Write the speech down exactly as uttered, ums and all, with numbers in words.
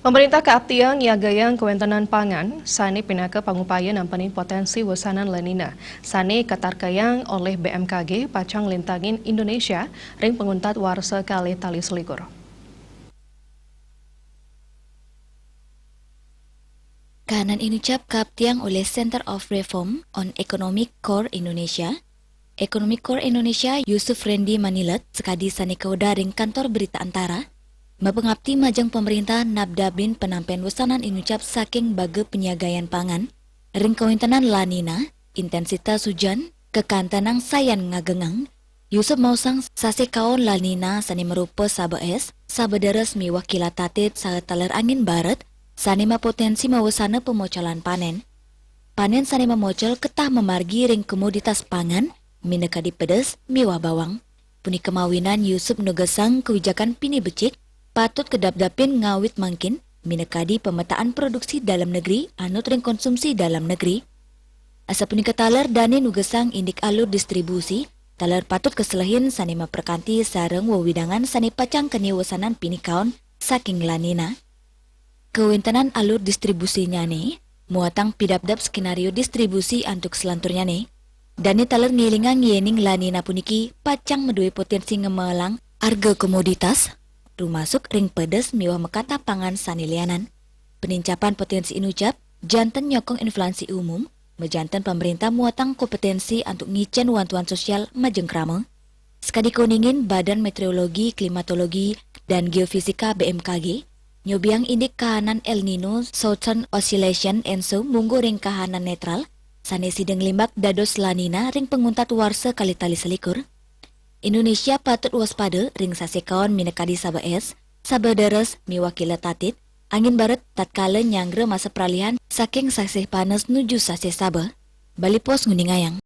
Pemerintah kaaptiang nyagayang kawéntenan pangan, sané pinaka pangupaya nampenin poténsi wesanan La Nina, sané katarkayang olih B M K G pacang nglintangin Indonesia ring panguntat warsa kalih tali selikur. Kahanan inucap kaaptiang olih Center of Reform on Economic Core Indonesia, Economic Core Indonesia, Yusuf Rendi Manilet, sakadi sané kaudar ring Kantor Berita Antara, mapangapti majeng pemerintah nabdabin panampén wesanan inucap saking baga penyagaan pangan, ring kawéntenan La Nina, intensitas hujan, kakantenang sayan ngagengang. Yusuf maosang sasih kaon La Nina sané marupa saba és, saba deres miwah kilat tatit saha taler angin baret, sané mapoténsi mawesana pamocolan panén. Panén sané mamocol ketah mamargi ring komoditas pangan, minakadi pedes miwah bawang. Punika mawinan Yusuf nugesang kawijakan pinih becik patut kadapdapin ngawit mangkin, minakadi pemetaan produksi dalam negeri anut ring konsumsi dalam negeri. Asapunika taler dané nugesang indik alur distribusi, taler patut kaselehin sané maprakanti sareng wewidangan sané pacang keni wesanan pinih kaon saking La Nina. Kawéntenan alur distribusinyané muatang pidapdap skenario distribusi antuk selanturnyané. Dané taler ngélingang yéning La Nina puniki pacang madué poténsi ngameelang arga komoditas, rumasuk ring pedes miwah makatah pangan sané lianan. Penincapan poténsi inucap janten nyokong inflasi umum, majanten pamréntah muatang kompeténsi antuk ngicén wantuan sosial majeng krama. Sakadi koningin Badan Meteorologi, Klimatologi, dan Geofisika B M K G nyobiang indik kahanan El Nino Southern Oscillation ENSO mungguh ring kahanan netral, sané sida nglimbak dados La Nina ring panguntat warsa kalih tali selikur. Indonesia patut waspada ring sasih kaon minakadi saba és, saba deres miwah kilat tatit, angin baret tatkala nyanggra masa pralihan saking sasih panas nuju sasih saba. Bali Post nguningayang.